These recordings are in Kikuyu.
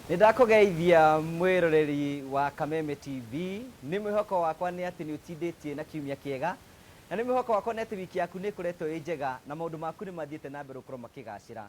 Nĩ ndakũgeithia mwĩroreri wa Kameme TV. Nĩ mwĩhoko wakwa nĩ atĩ nĩ ũtindĩtie na kiumia kĩega, na nĩ mwĩhoko wakwa nĩ atĩ wiki yaku nĩ ĩkoretwo ĩ njega na maũndũ maku nĩ mathiĩte na mbere gũkorwo makĩgacĩra.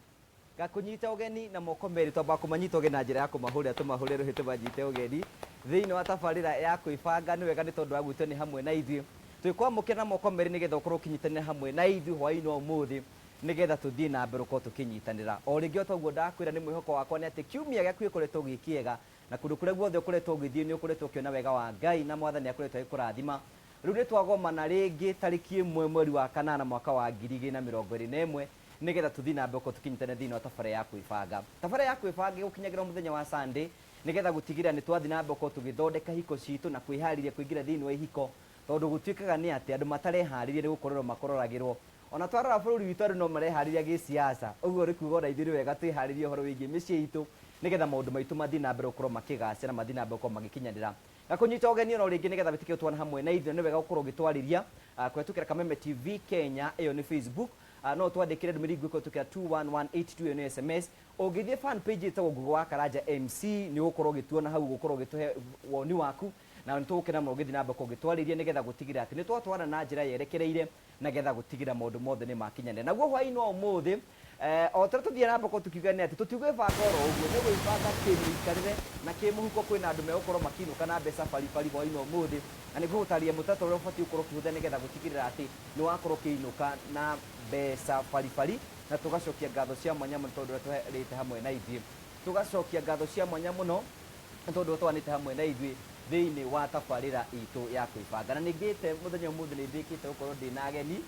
Ngakũnyita ũgeni na moko merĩ, twambaga kũmanyita ũgeni na njĩra ya kũmahũrĩra, tũmahũrĩre rũhĩ tũmanyite ũgeni thĩinĩ wa tabarĩra ya kwĩbanga. Nĩ wega nĩ tondũ wa gwitũ nĩ hamwe na ithuĩ. Twĩkwamũkĩra na moko merĩ nĩgetha ũkorwo ũkĩnyitanĩra hamwe na ithuĩ hwaĩ-inĩ wa ũmũthĩ nĩgetha tũthiĩ na mbere gũkorwo tũkĩnyitanĩra. O rĩngĩ o ta ũguo ndakwĩra nĩ mwĩhoko wakwa nĩ atĩ kiumia gĩaku gĩkoretwo gĩ kĩega na kũndũ kũrĩa guothe ũkoretwo ũgĩthiĩ nĩ ũkoretwo ũkĩona wega wa Ngai na Mwathani akoretwo agĩkũrathima. Rĩu nĩ twagomana rĩngĩ tarĩki ĩmwe mweri wa kanana mwaka wa 2021 nĩgetha tũthiĩ na mbere gũkorwo tũkĩnyitanĩra thĩinĩ wa tabarĩra ya kwĩbanga. Tabarĩra ya kwĩbanga ĩgũkinyagĩra o mũthenya wa Sunday nĩgetha gũtigĩrĩra nĩ twathiĩ na mbere gũkorwo tũgĩthondeka ihiko citũ na kwĩharĩria kũingĩra thĩinĩ wa ihiko tondũ gũtuĩkaga nĩ atĩ andũ matareharĩria nĩ gũkorerwo makororagĩrwo. Ona twarora bũrũri witũ andũ no mareharĩria gĩsiasa, ũguo nĩ kuga ona ithuĩ nĩ wega twĩharĩrie ũhoro wĩgiĩ mĩciĩ itũ nĩgetha maũndũ maitũ mathiĩ na mbere gũkorwo makĩgacĩra, mathiĩ na mbere gũkorwo magĩkinyanĩra. Ngakũnyita ũgeni oro rĩngĩ nĩgetha wĩtĩkĩre gũtwana hamwe na ithuĩ, na nĩ wega gũkorwo ũgĩtwarĩria kũhetũkĩra Kameme TV Kenya, ĩyo nĩ Facebook, no ũtwandĩkĩre ndũmĩrĩri nguhĩ kũhetũkĩra 21182 ĩyo nĩ SMS. Ũngĩthiĩ fan page ĩtagwo Ngugi wa Karanja MC nĩ ũgũkorwo ũgĩtuona hau, ũgũkorwo ũgĩtũhe woni waku na nĩ tũgũkena mũno ũgĩthiĩ na mbere gũkorwo ũgĩtwarĩria nĩgetha gũtigĩrĩra atĩ nĩ twatwarana na njĩra yerekereire na getha gũtigĩrĩra maũndũ mothe nĩ makinyanĩra. Naguo hwaĩ-inĩ wa ũmũthĩ, o ta ũrĩa tũthiaga na mbere gũkorwo tũkiuga nĩ atĩ tũtigwĩbanga oro ũguo, nĩ gwĩbanga kĩmĩikarĩre na kĩmũhuko. Kwĩna andũ megũkorwo makĩinũka na mbeca baribari hwaĩ-inĩ wa ũmũthĩ, na nĩ ngũgũtarĩria mũtaratara ũrĩa ũbatiĩ gũkorwo ũkĩhũthĩra nĩgetha gũtigĩrĩra atĩ nĩ wakorwo ũkĩinũka na mbeca baribari, na tũgacokia ngatho cia mwanya mũno tondũ ũrĩa tũrĩte hamwe na ithuĩ. Tũgacokia ngatho cia mwanya mũno nĩ tondũ ũrĩa twanĩte hamwe na ithuĩ thĩinĩ wa tabarĩra itũ ya kwĩbanga. Na nĩ ngĩte mũthenya ũmũthĩ nĩ ndĩkĩte gũkorwo ndĩna ageni,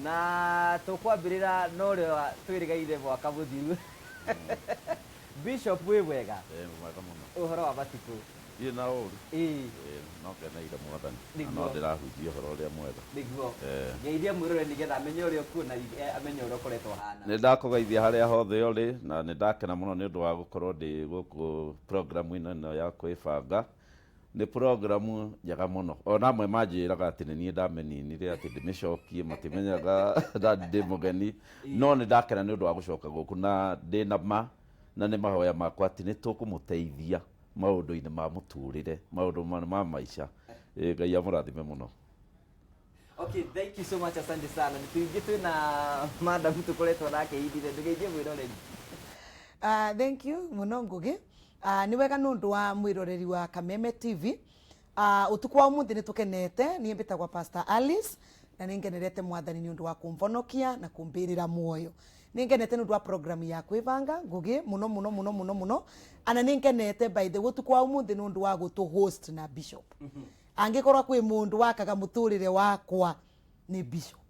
na tũkwambĩrĩra na ũrĩa twĩrĩgĩrĩire mwaka mũthiru. Bishop wĩ mwega? Ĩĩ mwega mũno. Ũhoro wa matukũ? Ndirĩ na ũru. Ĩĩ no ngeneire Mwathani na no ndĩrahunjia ũhoro ũrĩa mwega. Nĩguo. Geithia mwĩroreri nĩgetha amenye ũrĩa ũkuo na amenye ũrĩa ũkoretwo ũhana. Nĩ ndakũgeithia harĩa hothe ũrĩ na nĩ ndakena mũno nĩ ũndũ wa gũkorwo ndĩ gũkũ program-inĩ ĩno ya kwĩbanga. Nĩ program njega mũno. Ona amwe manjĩraga atĩ nĩ niĩ ndamĩninire atĩ ndĩmĩcokie matimenyaga ndĩ mũgeni. No nĩ ndakena nĩ ũndũ wa gũcoka gũkũ na ndĩna ma na nĩ mahoya makwa atĩ nĩ tũkũmũteithia maũndũ-inĩ ma mũtũrĩre, maũndũ ma maica. Ngai amũrathime mũno. Okay, thank you so much, asante sana. Nĩ twĩ na madam tũkoretwo nake ihinda ndũgeithie mwĩroreri. Thank you mũno Ngugi. Nĩ wega nĩ ũndũ wa mwĩroreri wa Kameme TV. Ũtukũ wa ũmũthĩ nĩ tũkenete. Niĩ mbĩtagwo Pastor Alice na nĩ ngenerete Mwathani nĩ ũndũ wa kũmbonokia na kũmbĩrĩra muoyo. Nĩ ngenete nĩ ũndũ wa program ya kwĩbanga Ngugi mũno mũno mũno mũno mũno. Ana nĩ ngenete by the way ũtukũ wa ũmũthĩ nĩ ũndũ wa gũtũ host na Bishop. Angĩkorwo kwĩ mũndũ wakaga mũtũrĩre wakwa nĩ Bishop.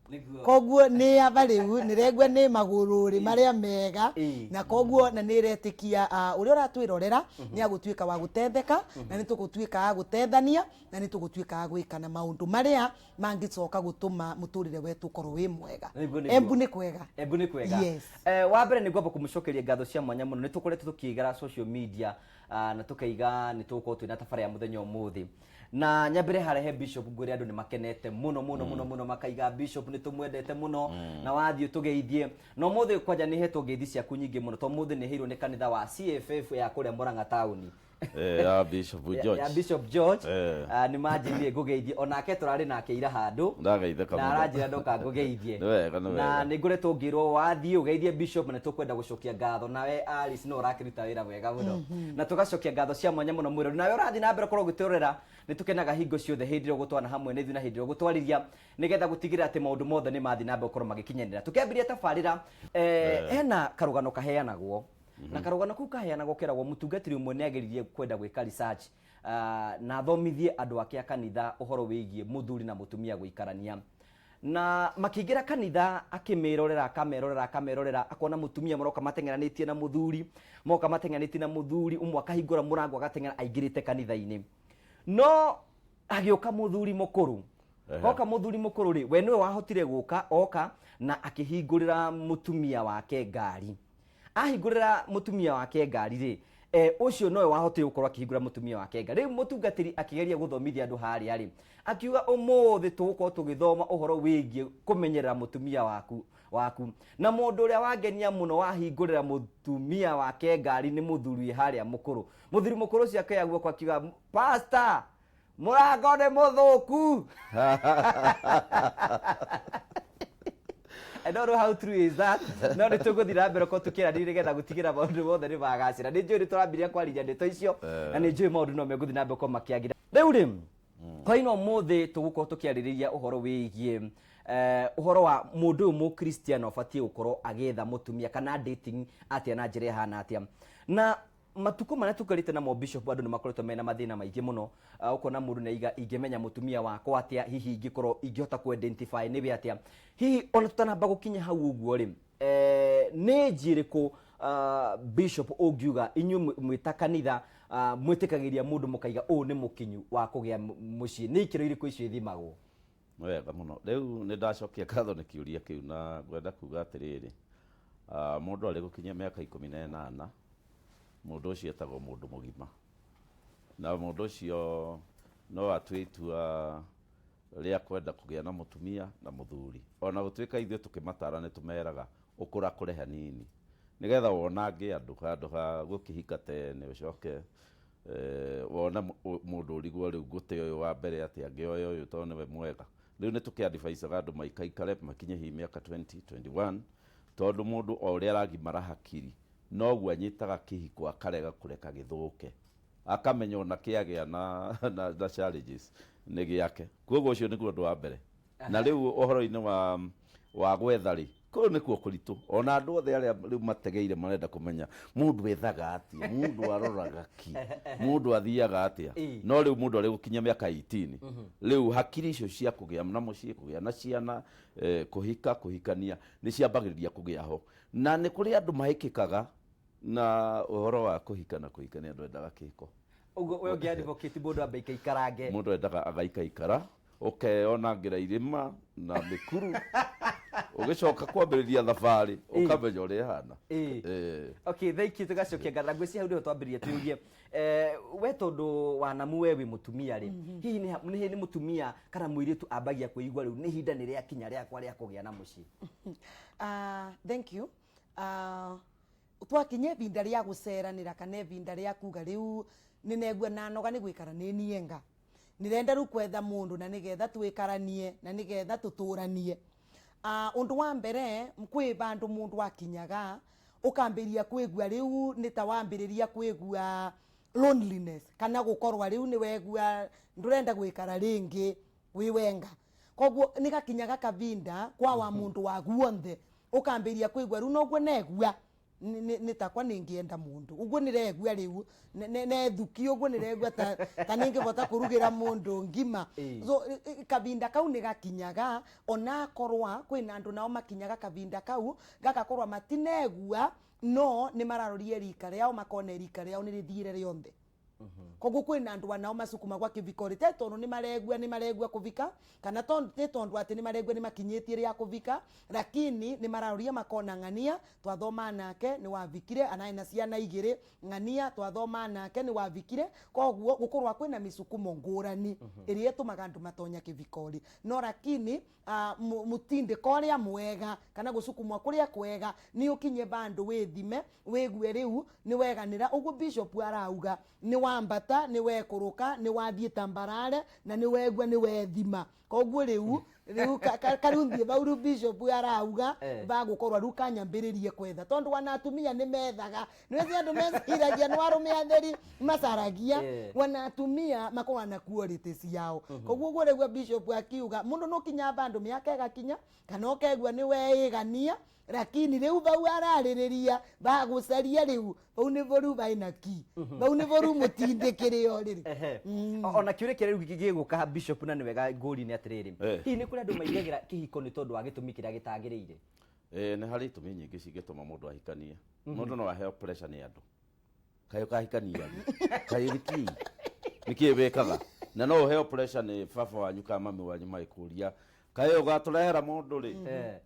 Koguo nĩ aba rĩu nĩregua nĩ magũrũ rĩ marĩa mega na koguo na nĩretĩkia ũrĩa ũratwĩrorera nĩ agũtuĩka wa gũtetheka na nĩ tũgũtuĩka a gũtethania na nĩ tũgũtuĩka a gwĩkana maũndũ marĩa mangĩcoka gũtũma mũtũrĩre wetu ũkorwo wĩ mwega. Embu nĩ kwega. Embu nĩ kwega. Yes. Wa mbere nĩ ngwamba kũmũcokeria ngatho cia mwanya mũno. Nĩ tũkoretwo tũkĩigara social media na tũkaiga nĩ tũgũkorwo twĩna tabarĩra ya mũthenya ũmũthĩ. Na nyambĩre harĩa he Bishop ngwĩre andũ nĩ makenete mũno mũno mũno mũno, makaiga Bishop nĩ tũmwendete mũno na wathiĩ ũtũgeithie. Na ũmũthĩ kwanja nĩ hetwo ngeithi ciaku nyingĩ mũno tondũ ũmũthĩ nĩ heirwo nĩ kanitha wa CFF ya kũrĩa Murang'a taũni. Ya Bishop George. Ya Bishop George. Nĩ manjĩrire ngũgeithie, onake tũrarĩ nake ira handũ. Ndageithĩka Na mũno. aranjĩra ndoka ngũgeithie. Nĩ wega, nĩ Na wega. nĩ ngoretwo ngĩrwo wathiĩ ũgeithie Bishop na nĩtũkwenda gũcokia ngatho. Nawe Alice no ũrakĩruta wĩra mwega mũno. Na tũgacokia ngatho cia mwanya mũno mwĩrori. Nawe ũrathiĩ na mbere gũkorwo ũgĩtwĩrorera, nĩ tũkenaga hingo ciothe hĩndĩ ĩrĩa ũgũtwana hamwe na ithuĩ na hĩndĩ ĩrĩa ũgũtwarĩria nĩgetha gũtigĩrĩra atĩ maũndũ mothe nĩ mathiĩ na mbere gũkorwo magĩkinyanĩra. Tũkĩambĩrĩria tabarĩra, hena karũgano kaheanagwo. Na karũgano kau kaheanagwo keragwo mũtungatĩri ũmwe nĩ ageririe kwenda gwĩka research na athomithie andũ ake a kanitha ũhoro wĩgiĩ mũthuri na mũtumia gũikarania. Na makĩingĩra kanitha akĩmĩrorera, akamerorera, akamerorera, akona mũtumia maroka mateng'eranĩtie na mũthuri, moka mateng'eranĩtie na mũthuri, ũmwe akahingũra mũrango agateng'era aingĩrĩte kanitha-inĩ. No agĩũka mũthuri mũkũrũ. Oka mũthuri mũkũrũ rĩ, we nĩwe wahotire gũka, oka na akĩhingũrĩra mũtumia wake ngari. Ahingũrĩra mũtumia wake ngari rĩ, Ũcio nowe wahotire gũkorwo akĩhingũra mũtumia wake nga. Rĩu mũtungatĩri akĩgeria gũthomithia andũ harĩa rĩ, akiuga ũmũthĩ tũgũkorwo tũgĩthoma ũhoro wĩgiĩ kũmenyerera mũtumia waku. Na mũndũ ũrĩa wangenia mũno wahingũrĩra mũtumia wake ngari nĩ mũthuri wĩ harĩa mũkũrũ. Mũthuri mũkũrũ ũcio akĩoya guoko akiuga, "Pastor, mũrango nĩ mũthũku." I don't know how true is that. No nĩ tũgũthiĩ na mbere ko tũkĩaranĩria nĩgetha gũtigĩra maũndũ mothe nĩ magacĩra. Nĩ njũĩ nĩ tũrambirie kwarĩria ndeto icio na nĩ njũĩ maũndũ no megũthiĩ na mbere gũkorwo makĩagĩra. Rĩu rĩ, hwaĩ-inĩ wa ũmũthĩ tũgũkorwo tũkĩarĩrĩria ũhoro wĩgiĩ ũhoro wa mũndũ ũyũ mũkristiano abatiĩ gũkorwo agĩetha mũtumia kana dating atĩa na njĩra ĩhana atĩa. Na matukũ marĩa tũkarĩte namo bishop, andũ nĩ makoretwo mena mathĩna maingĩ mũno. Ũkona mũndũ nĩ aiga, ingĩmenya mũtumia wakwa atĩa? Hihi ingĩkorwo ingĩhota ku identify nĩwe atĩa? Hihi ona tũtanamba gũkinya hau ũguo rĩ, nĩ njĩ ĩrĩkũ, bishop, ũngiuga inyuĩ mwĩ ta kanitha mwĩtĩkagĩria mũndũ mũkaiga ũũ nĩ mũkinyu wa kũgĩa mũciĩ? Nĩ ikĩro irĩkũ icio ithimagwo? Nĩ wega mũno. Rĩu nĩ ndacokia ngatho nĩ kĩũria kĩu, na ngwenda kuga atĩrĩrĩ, mũndũ arĩ gũkinyia mĩaka 18, mũndũ ũcio etagwo mũndũ mũgima, na mũndũ ũcio no atue itua rĩa kwenda kũgĩa na mũtumia na mũthuri. Ona gũtuĩka ithuĩ tũkĩmatara nĩ tũmeraga ũkũrakũre hanini nĩgetha wonange andũ handũ ha gũkĩhika tene, ũcoke wone mũndũ ũrigwo, rĩu ngũte ũyũ wa mbere atĩ angĩoya ũyũ tondũ nĩwe mwega. Rĩu nĩ tũkĩadvisaga andũ maikaikare makinye hihi mĩaka 20 21, tondũ mũndũ o ũrĩa aragimara hakiri noguo anyitaga kĩhiko akarega kũreka gĩthũke, akamenya ona kĩagĩa na challenges nĩ gĩake. Koguo ũcio nĩguo ũndũ wa mbere. Na rĩu ũhoro-inĩ wa gwetha rĩ, kũu nĩkuo kũritũ. Ona andũ othe arĩa rĩu mategeire marenda kũmenya mũndũ ethaga atĩa, mũndũ aroraga ki, mũndũ athiaga atĩa. No rĩu mũndũ arĩ gũkinyia mĩaka 18, rĩu hakiri icio cia kũgĩa na mũciĩ, kũgĩa na ciana, kũhika, kũhikania nĩ ciambagĩrĩria kũgĩa ho. Na nĩ kũrĩ andũ mahĩkĩkaga na ũhoro wa kũhika na kũhikania. Andũ endaga kĩhiko. Ũguo we ũngĩ advocate mũndũ ambe aikaikarange? Mũndũ endaga agaikaikara, ũkeyonangĩra irĩma na mĩkuru, ũgĩcoka kwambĩrĩria thabarĩ ũkamenya ũrĩa ĩhana. Okay, thank you. Tũgacokia ngatho. Ngwĩciria hau nĩho twambĩrĩria tũyũrie, we tondũ wanamu we wĩ mũtumia rĩ, hihi nĩ mũtumia kana mũirĩtu ambagia kwĩigua rĩu nĩ ihinda nĩ rĩakinya rĩakwa rĩa kũgĩa na mũciĩ? Thank you. Twakinya ibinda rĩa gũceranĩra kana ibinda rĩa kuga rĩu nĩnegua nanoga nĩ gwĩkara nĩ nienga, nĩrenda rĩu kwetha mũndũ na nĩgetha twĩkaranie na nĩgetha tũtũranie. Ũndũ wa mbere, kwĩ vandũ mũndũ akinyaga ũkambĩria kwĩgua rĩu nĩ ta wambĩrĩria kwĩgua loneliness, kana gũkorwa rĩu nĩ wegua ndũrenda gwĩkara rĩngĩ wĩ wenga. Koguo nĩ gakinyaga kavinda kwa wa mũndũ wa guonthe ũkambĩria kwĩgua rĩu noguo negua nĩ takwa nĩngĩenda mũndũ ũguo nĩregua rĩu nethuki ũguo nĩregua ta nĩngĩbota kũrugĩra mũndũ ngima. So kavinda kau nĩ gakinyaga, onakorwa kwĩna andũ nao makinyaga kavinda kau gagakorwa matinegua, no nĩ mararoria rika rĩao makona rika rĩao nĩ rĩthiĩre rĩonthe. Koguo kwĩna andũ anao macukumagwa kĩviko rĩ te tondũ nĩ maregua kũvika, kana nĩ tondũ atĩ nĩ maregua nĩ makinyĩtie rĩa kũvika, lakini nĩ mararoria makona ng'ania twathoma nake nĩ wavikire anaĩ na ciana igĩrĩ, ng'ania twathoma nake nĩ wavikire. Koguo gũkorwa kwĩna mĩsukumo ngũrani ĩrĩa ĩtũmaga andũ matonya kĩviko rĩ, no lakini mutindĩko ũrĩa mwega kana gũcukumwa kũrĩa kwega nĩ ũkinye vandũ wĩthime wĩgue rĩu nĩ weganĩra. Ũguo bishop arauga, nĩ wambata, nĩ wekũrũka, nĩ wathiĩ tambarare na nĩ wegua nĩ wethima. Koguo rĩu karĩu thiĩ vau rĩu bishop arauga vagũkorwa rĩu kanyambĩrĩrie kwetha, tondũ wana atumia nĩ methaga. Nĩweci andũ meciragia nĩ arũme atheri macaragia. Wana atumia makorwa na quality ciao. Koguo ũguo rĩu bishop akiuga mũndũ nũkinya bandũ mĩaka ĩgakinya kana ũkegua nĩ weĩgania, lakini rĩu vau ararĩrĩria bagũcaria rĩu vau nĩvo rĩu vaina ki, vau nĩvo rĩu mũtindĩkĩrĩ o rĩrĩ. Ona kĩũria kĩrĩa rĩu gĩgũka, bishop, na nĩ wega ngũri nĩ atĩrĩrĩ, hihi nĩ kũrĩ andũ maingagĩra kĩhiko nĩ tondũ wa gĩtũmi kĩrĩa gĩtagĩrĩire? Nĩ harĩ itũmi nyingĩ cingĩtũma mũndũ ahikanie. Mũndũ no aheo pressure nĩ andũ, kaĩ ũkahikania rĩ, kaĩ nĩkĩĩ nĩkĩĩ wĩkaga? Na no ũheo pressure nĩ baba wanyu kana mami wanyu magĩkũria, kaĩ ũgatũrehera mũndũ rĩ?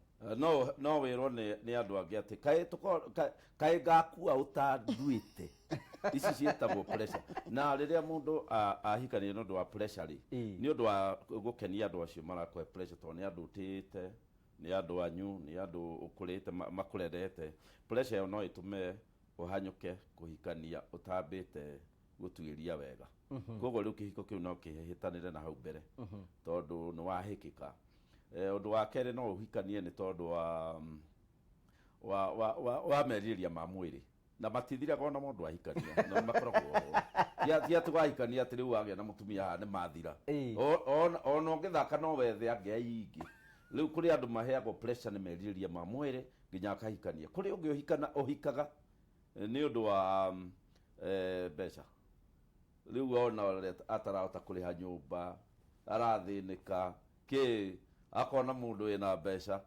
No wĩrwo nĩ andũ angĩ atĩ kaĩ ngaakua ũtanduĩte. Ici ciĩtagwo pressure. Na rĩrĩa mũndũ ahikania nĩ ũndũ wa pressure rĩ, nĩ ũndũ wa gũkenia andũ acio marakũhe pressure, tondũ nĩ andũ ũtĩĩte, nĩ andũ anyu, nĩ andũ ũkũrĩte makũrerete. Pressure ĩyo no ĩtũme ũhanyũke kũhikania ũtambĩte gũtuĩria wega. Koguo rĩu kĩhiko kĩu no kĩhĩtanĩre na hau mbere, tondũ nĩ wahĩkĩka. Ũndũ wa kerĩ, no ũhikanie nĩ tondũ wa merirĩria ma mwĩrĩ, na matithiraga ona mũndũ ahikania, no makoragwo ho. Ti atĩ wahikania atĩ rĩu wagĩa na mũtumia haha nĩ mathira. Ona ũngĩthaka no wethe angĩ aingĩ. Rĩu kũrĩ andũ maheagwo pressure nĩ merirĩria ma mwĩrĩ nginya akahikania. Kũrĩ ũngĩ ũhikana ũhikaga nĩ ũndũ wa mbeca. Rĩu ona ũrĩa atarahota kũrĩha nyũmba, arathĩnĩka kĩ, akona mũndũ wĩna mbeca,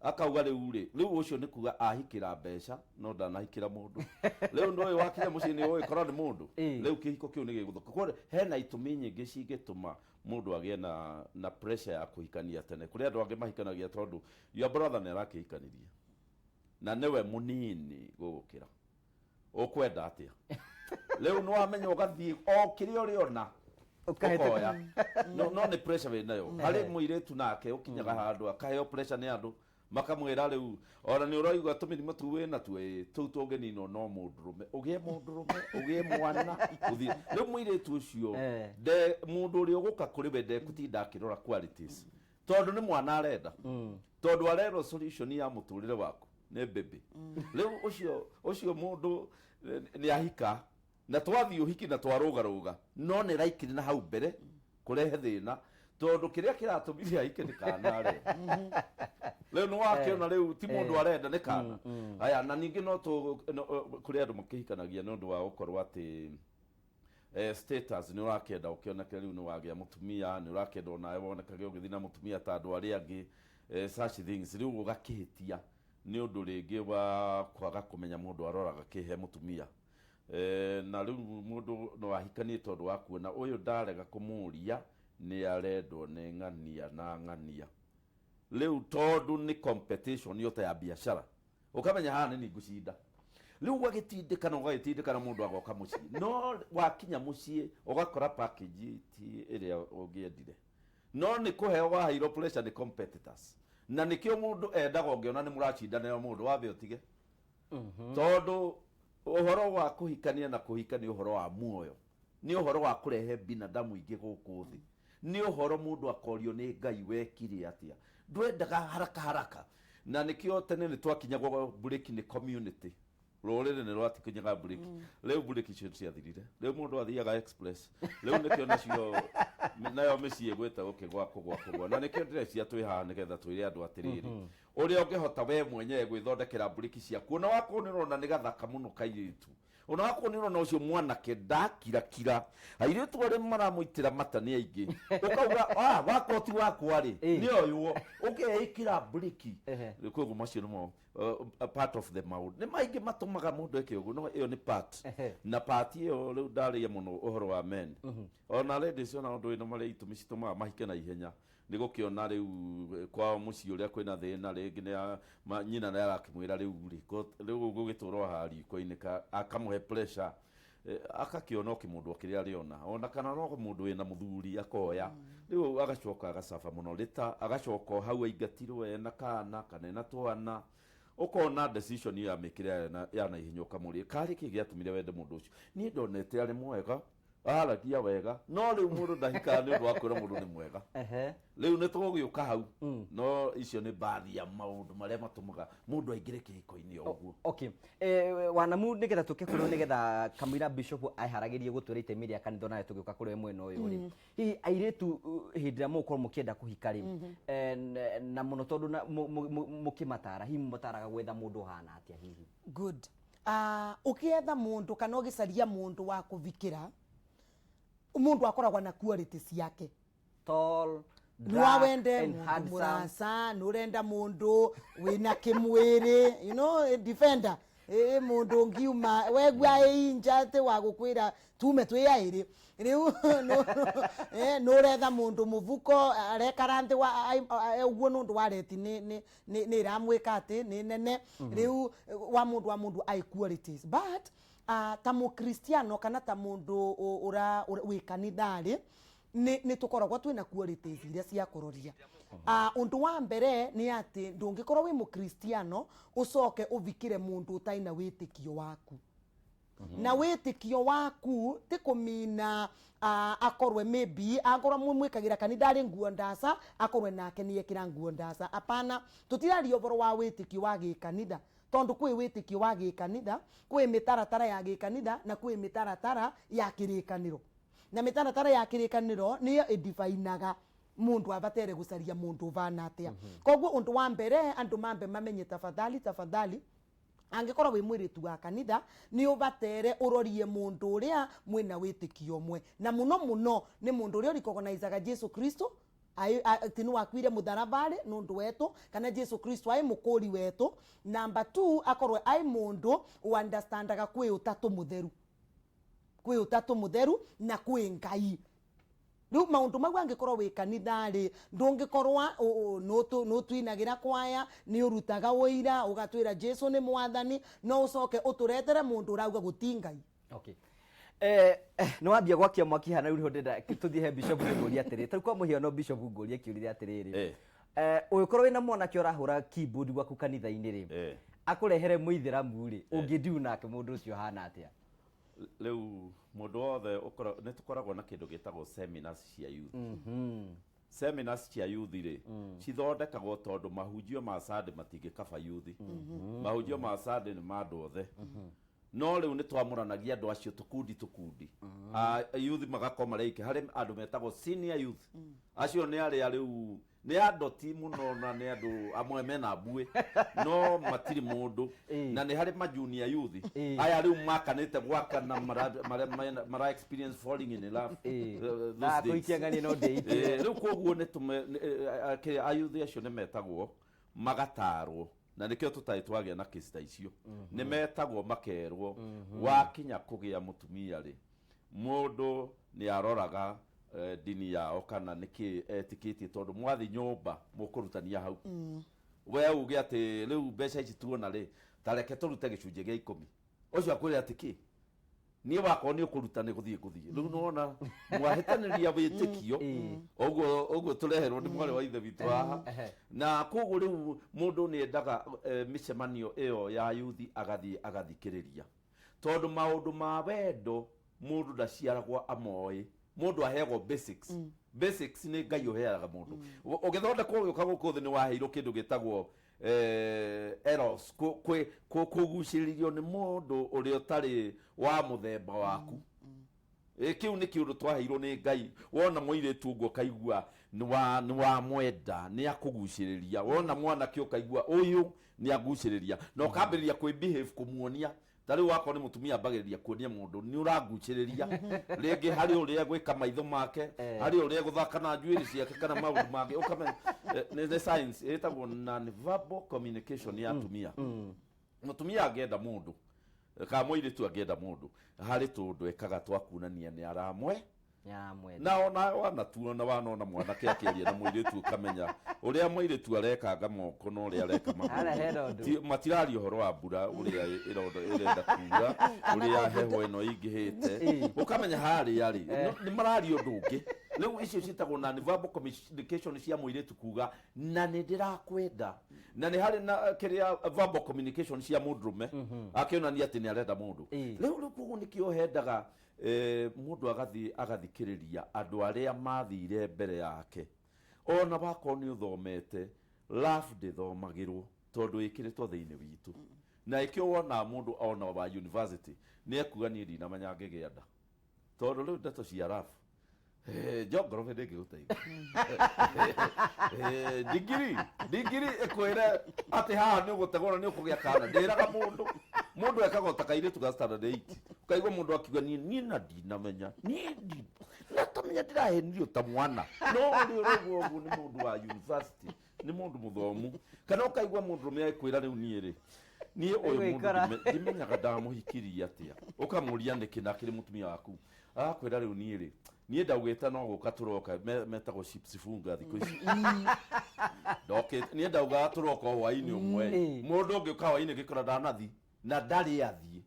akauga rĩu rĩ, rĩu ũcio nĩ kuga ahikĩra mbeca no ndanahikĩra mũndũ. Rĩu ndũĩ wakinya mũciĩ nĩ ũgĩkora nĩ mũndũ. Rĩu kĩhiko kĩu nĩ gĩgũthũka. Koguo hena itũmi nyingĩ cingĩtũma mũndũ agĩe na pressure ya kũhikania tene. Kũrĩ andũ angĩ mahikanagia tondũ your brother nĩ arakĩhikanirie na nĩwe mũnini gũgũkĩra, ũkwenda atĩa? Rĩu nĩ wamenya ũgathiĩ o kĩrĩa ũrĩona ũkoya, no nĩ pressure wĩ nayo. Harĩ mũirĩtu nake ũkinyaga handũ akaheo pressure nĩ andũ, makamwĩra rĩu ona nĩ ũraigua tũmĩrimũ tũu wĩ natuo, ĩ tũu tũngĩninwo no mũndũrũme, ũgĩe mũndũrũme, ũgĩe mwana, ũthiĩ. Rĩu mũirĩtu ũcio nde mũndũ ũrĩa ũgũka kũrĩ we ndekũtinda akĩrora qualities, tondũ nĩ mwana arenda, tondũ arerwo solution ya mũtũrĩre waku nĩ baby. Rĩu ũcio mũndũ nĩ ahika na twathiĩ ũhiki na twarũgarũga, no nĩ raikiri na hau mbere kũrehe thĩna, tondũ kĩrĩa kĩratũmire ahike nĩ kana arenda. Rĩu nĩ wakĩona rĩu ti mũndũ arenda, nĩ kana aya. Na ningĩ no kũrĩ andũ makĩhikanagia nĩ ũndũ wa gũkorwo atĩ status nĩ ũrakĩenda ũkĩoneke rĩu nĩ wagĩa mũtumia, nĩ ũrakĩenda onawe wonekage ũgĩthiĩ na mũtumia ta andũ arĩa angĩ, such things. Rĩu ũgakĩhĩtia nĩ ũndũ rĩngĩ wa kwaga kũmenya mũndũ aroraga kĩhe mũtumia. Na rĩu mũndũ no ahikanie tondũ wa kuona ũyũ ndarega kũmũria nĩ arendwo nĩ ng'ania na ng'ania. Rĩu tondũ nĩ competition yo ta ya biacara, ũkamenya haha nĩ ningũcinda. Rĩu ũgagĩtindĩkana, ũgagĩtindĩkana, mũndũ agoka mũciĩ, no wakinya mũciĩ ũgakora package ti ĩrĩa ũngĩendire, no nĩ kũheo waheirwo pressure nĩ competitors. Na nĩkĩo mũndũ endaga ũngĩona nĩ mũracindanĩra mũndũ wambe ũtige, tondũ ũhoro wa kũhikania na kũhika nĩ ũhoro wa muoyo, nĩ ũhoro wa kũrehe binadamu ingĩ gũkũ thĩ, nĩ ũhoro mũndũ akorio nĩ Ngai wekire atĩa. Ndwendaga haraka haraka. Na nĩkĩo tene nĩ twakinyagwo mburĩki nĩ community, rũrĩrĩ nĩ rwatikinyaga mburĩki. Rĩu mburĩki icio ciathirire, rĩu mũndũ athiaga express. Rĩu nĩkĩo nacio nayo mĩciĩ ĩgwĩte gũkĩgwa kũgwa kũgwa. Na nĩkĩo ndĩrecia twĩ haha nĩgetha twĩre andũ atĩrĩrĩ, ũrĩa ũngĩhota we mwenyewe gwĩthondekera mburĩki ciaku, ona wakorwo nĩ ũrona nĩ gathaka mũno kairĩtu, ona wakorwo nĩ ũrona ũcio mwanake ndakirakira, airĩtu arĩa maramũitĩra mata nĩ aingĩ, ũkauga wakwa ti wakwa rĩ, nĩ oywo, ũkeĩkĩra mburĩki. Koguo macio nĩmo part of the maũndũ nĩ maingĩ matũmaga mũndũ eke ũguo, no ĩyo nĩ part. Na part ĩyo rĩu ndarĩia mũno ũhoro wa men. Ona ladies, ona ũndũ wĩna marĩa itũmi citũmaga mahike na ihenya nĩ gũkĩona rĩu kwao mũciĩ ũrĩa kwĩna thĩna, rĩngĩ nĩ nyina nĩ arakĩmwĩra rĩu rĩ, rĩu ũgũgĩtũra o haha riko-inĩ, akamũhe pressure, akakĩona o kĩmũndũ o kĩrĩa arĩona, ona kana no mũndũ wĩna mũthuri akoya. Rĩu agacoka agacaba mũno rĩta, agacoka o hau aingatirwo ena kana kana ena twana. Ũkona decision ĩyo amĩkĩre ya naihenya, ũkamũria karĩ kĩ gĩatũmire wende mũndũ ũcio? Niĩ ndonete arĩ mwega, aragia wega. No rĩu mũndũ ndahikaga nĩ ũndũ wa kwĩra mũndũ nĩ mwega. Rĩu nĩ tũgũgĩũka hau, no icio nĩ bathi ya maũndũ marĩa matũmaga mũndũ aingĩre kĩhiko-inĩ o ũguo. Okay, wanamu nĩgetha tũke kũrĩ, nĩgetha kamũira bishop eharagĩrie gũtwĩra itemi rĩa kanitha onawe tũgĩũka kũrĩ mwena ũyũ rĩ, hihi airĩtu, hĩndĩ ĩrĩa mũgũkorwo mũkĩenda kũhika rĩ, na mũno tondũ mũkĩmatara, hihi mũmataraga gwetha mũndũ ũhana atĩa hihi? Good. Ũkĩetha mũndũ kana ũgĩcaria mũndũ wa kũvikĩra, mũndũ akoragwo na quality ciake. Tall, nĩ dark wawende and mũndũ handsome. Mũraca nĩ ũrenda mũndũ wĩna kĩmwĩrĩ, defender, ĩ mũndũ ũngiuma wegua ĩ inja atĩ wa gũkwĩra tume twĩ aĩrĩ. Rĩu nĩ ũretha mũndũ mũbuko arekara nthĩ ũguo nĩ ũndũ wa reti nĩ ĩramwĩka atĩ nĩ nene. Rĩu wa mũndũ ai qualities, but Ta mũkristiano kana ta mũndũ ũra wĩ kanitharĩ, nĩ tũkoragwo twĩna qualities iria cia kũroria. Ũndũ wa mbere nĩ atĩ ndũngĩkorwo wĩ mũkristiano ũcoke ũvikĩre mũndũ ũtarĩ na wĩtĩkio waku. Na wĩtĩkio waku ti kũmina, akorwe maybe akorwo mwĩkagĩra kanitha nguo ndaca, akorwe nake nĩekĩra nguo ndaca. Apana, tũtiraria ũhoro wa wĩtĩkio wa gĩkanitha, tondũ kwĩ wĩtĩkio wa gĩkanitha, kwĩ mĩtaratara ya gĩkanitha na kwĩ mĩtaratara ya kĩrĩkanĩro. Na mĩtaratara ya kĩrĩkanĩro nĩyo ĩdivainaga mundu abatere gucaria mundu ubana atia. Koguo undu wa mbere andu mambe mamenye, tafadhali tafadhali, angikorwo wi mwiritu wa kanitha, ni ubatere urorie mundu uria mwina witikio umwe, na muno muno ni mundu uria urikogonizaga Jesu Kristo ati ni wakuire mutharabari nundu wetu, kana Jesu Kristo ai mukuri wetu. Number 2, akorwe ai mundu uunderstandaga kwi utatu mutheru, kwi utatu mutheru na kwi Ngai. Riu maundu mau angikorwo wi kanitha-ri, ndungikorwa nutwinagira kwaya, ni urutaga uira ugatwira Jesu ni mwathani, no ucoke uturetere mundu urauga guti Ngai. Okay. Nĩ wambia gwakia mwaki hana rĩu ndĩrenda tũthiĩ he bishop ngũrie atĩrĩ, tarĩu kwa mũhiano bishop ngũrie kĩũria atĩrĩrĩ, ũngĩkorwo wĩna mwanake ũrahũra keyboard gwaku kanitha-inĩ rĩ, akũrehere mũithĩramu rĩ, ũngĩndiu nake mũndũ ũcio hana atĩa? Rĩu mũndũ wothe nĩ tũkoragwo na kĩndũ gĩtagwo seminars cia youth. Seminars cia youth rĩ, cithondekagwo tondũ mahunjio ma Sunday matingĩkaba youth. Mahunjio ma Sunday nĩ ma andũ othe, no rĩu nĩ twamũranagia andũ acio tũkundi tũkundi. Youth magakorwo marĩ aingĩ. Harĩ andũ metagwo senior youth, acio nĩ arĩa rĩu nĩ andoti mũno na nĩ andũ amwe mena mbuĩ no matirĩ mũndũ. Na nĩ harĩ ma junior youth, aya rĩu makanĩte gwakana, mara experience falling in love those Na days. kũikia ng'ania no ndĩitie. Rĩu koguo nĩ tũme ayuthi acio nĩ metagwo magatarwo, na nĩkĩo tũtarĩ twagĩa na kesi ta icio. Nĩ metagwo makerwo, wakinya kũgĩa mũtumia rĩ, mũndũ nĩ aroraga ndini yao kana nĩkĩ etĩkĩtie, tondũ mwathi nyũmba mũkũrutania hau. We uge atĩ rĩu mbeca ici tuona rĩ, ta reke tũrute gĩcunjĩ gĩa 10, ũcio akwĩre atĩ kĩ niĩ wakorwo nĩ ũkũruta nĩ gũthiĩ ngũthiĩ. Rĩu nĩwona mwahĩtanĩria wĩtĩkio ũguo ũguo tũreherwo nĩ mwarĩ wa ithe witũ haha. Na koguo rĩu mũndũ nĩ endaga mĩcemanio ĩyo ya yuthi, agathiĩ agathikĩrĩria, tondũ maũndũ ma wendo mũndũ ndaciaragwo amoĩ, mũndũ aheagwo basics. Basics nĩ Ngai ũheaga mũndũ. Ũgĩthondekwo ũgĩũka gũkũ thĩ, nĩ waheirwo kĩndũ gĩtagwo eros, kũgucĩrĩrio nĩ mũndũ ũrĩa ũtarĩ wa mũthemba waku. Kĩu nĩ kĩũndũ twaheirwo nĩ Ngai. Wona mũirĩtu ũguo ũkaigua nĩ wa mwenda, nĩ akũgucĩrĩria. Wona mwanake ũkaigua ũyũ nĩ agucĩrĩria, na ũkambĩrĩria kwĩ behave kũmuonia. Ta rĩu wakorwo nĩ mũtumia, ambagĩrĩria kuonia mũndũ nĩ ũrangucĩrĩria, rĩngĩ harĩ ũrĩa gwĩka maitho make, harĩ ũrĩa gũthaka na njuĩrĩ ciake kana maũndũ mangĩ, ũkamenya nĩ science ĩtagwo non-verbal communication ya atumia. Mũtumia angĩenda mũndũ kana mũirĩtu angĩenda mũndũ, harĩ tũndũ ekaga twa kuonania nĩ aramwe. Nĩaramwenda. Na ona wanatuona, wanona mwanake akĩaria na mũirĩtu, ũkamenya ũrĩa mũirĩtu arekanga moko na ũrĩa areka Harĩa hena magũrũ. ũndũ. Matiraria ũhoro wa mbura ũrĩa ĩrenda kuura, ũrĩa heho ĩno ĩingĩhĩte, ũkamenya harĩa rĩ nĩ mararia ũndũ ũngĩ. Rĩu icio ciĩtagwo non-verbal communication cia mũirĩtu kuga na nĩ ndĩrakwenda. Na nĩ harĩ na kĩrĩa verbal communication cia mũndũrũme akĩonania atĩ nĩ arenda mũndũ. Rĩu koguo nĩkĩo hendaga mũndũ agathiĩ agathikĩrĩria andũ arĩa mathire mbere yake. Ona wakorwo nĩ ũthomete, love ndĩthomagĩrwo tondũ ĩkĩrĩtwo thĩinĩ witũ. Na ĩkĩo wonaga mũndũ ona wa university nĩ ekuga, "Niĩ ndinamenya ngĩgĩa nda," tondũ rĩu ndeto cia love, geography ndĩngĩgũteithia. Ndigiri ĩkwĩre atĩ haha nĩ ũgũtegwo na nĩ ũkũgĩa kana. Ndĩraga mũndũ, mũndũ ekaga ta kairĩtu ga standard 8, ũkaigua mũndũ akiuga, niĩ na ndinamenya, niĩ na tamenya ndĩrahenirio ta mwana." No ũrĩa ũraigua ũguo nĩ mũndũ wa university, nĩ mũndũ mũthomu. Kana ũkaigua mũndũ rũme akwĩra, "Rĩu niĩ rĩ, niĩ ũyũ mũndũ Nĩgwĩkora. ndimenyaga ndamũhikirie atĩa." Ũkamũria nĩkĩ na akĩrĩ mũtumia waku, agakwĩra, "Rĩu niĩ rĩ, niĩ ndaugĩte no gũka tũroka." Metagwo chips funga thikũ ici. "Ndokĩte niĩ ndaugaga tũroka o hwainĩ ũmwe." Mũndũ ũngĩ ũka hwainĩ ngĩkora ndanathi na ndarĩ athiĩ.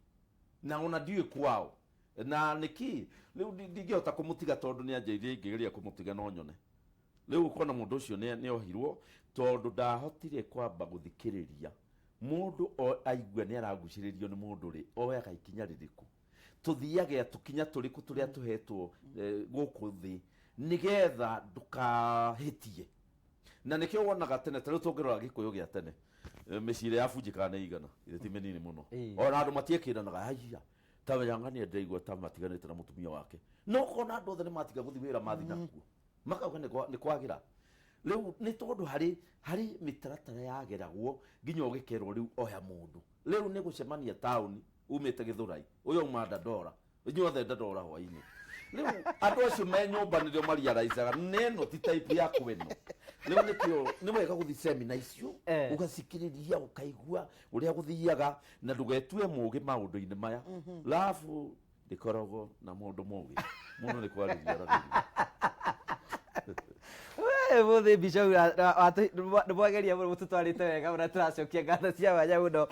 Na ona ndiũĩ kwao na nĩkĩ rĩu ndingĩhota kũmũtiga tondũ nĩ anjĩrire ingĩgeria kũmũtiga no nyone. Rĩu ũkona mũndũ ũcio nĩ ohirwo tondũ ndahotire kwamba gũthikĩrĩria mũndũ aigua nĩ aragucĩrĩrio nĩ mũndũ rĩ, oyaga ikinya rĩrĩkũ? Tũthiaga tũkinya tũrĩkũ tũrĩa tũhetwo gũkũ thĩ nĩgetha ndũkahĩtie? Na nĩkĩo wonaga tene, ta rĩu tũngĩrora Gĩkũyũ gĩa tene, mĩciĩ ĩrĩa yabunjĩkaga nĩ igana, ĩrĩ ti mĩnini mũno. Ona andũ matiekĩranaga, haiya, ta weyang'ania ndĩraigua ta matiganĩte na mũtumia wake. No ũkona andũ othe nĩ matiga gũthiĩ wĩra mathiĩ nakuo. Makauga nĩ kwagĩra. Rĩu nĩ tondũ harĩ mĩtaratara yageragwo nginya ũgĩkerwo rĩu oya mũndũ. Rĩu nĩ gũcemania taũni umĩte Gĩthũrai, ũyũ auma Dandora, inyuothe Dandora hwainĩ. Rĩu andũ acio me nyũmba nĩrĩo mariaraicaga nĩ ĩno ti type ya kwĩno. Rĩu nĩkĩo nĩ wega gũthiĩ semina icio, ũgacikĩrĩria ũkaigua ũrĩa gũthiaga na ndũgetue mũgĩ maũndũ-inĩ maya. Love ndĩkoragwo na mũndũ mũgĩ mũndũ nĩ kwarĩria aragĩria. We, mũthĩ mbica nĩ mwageria mũno, mũtũtwarĩte wega mũno, tũracokia ngatho cia mwanya mũno.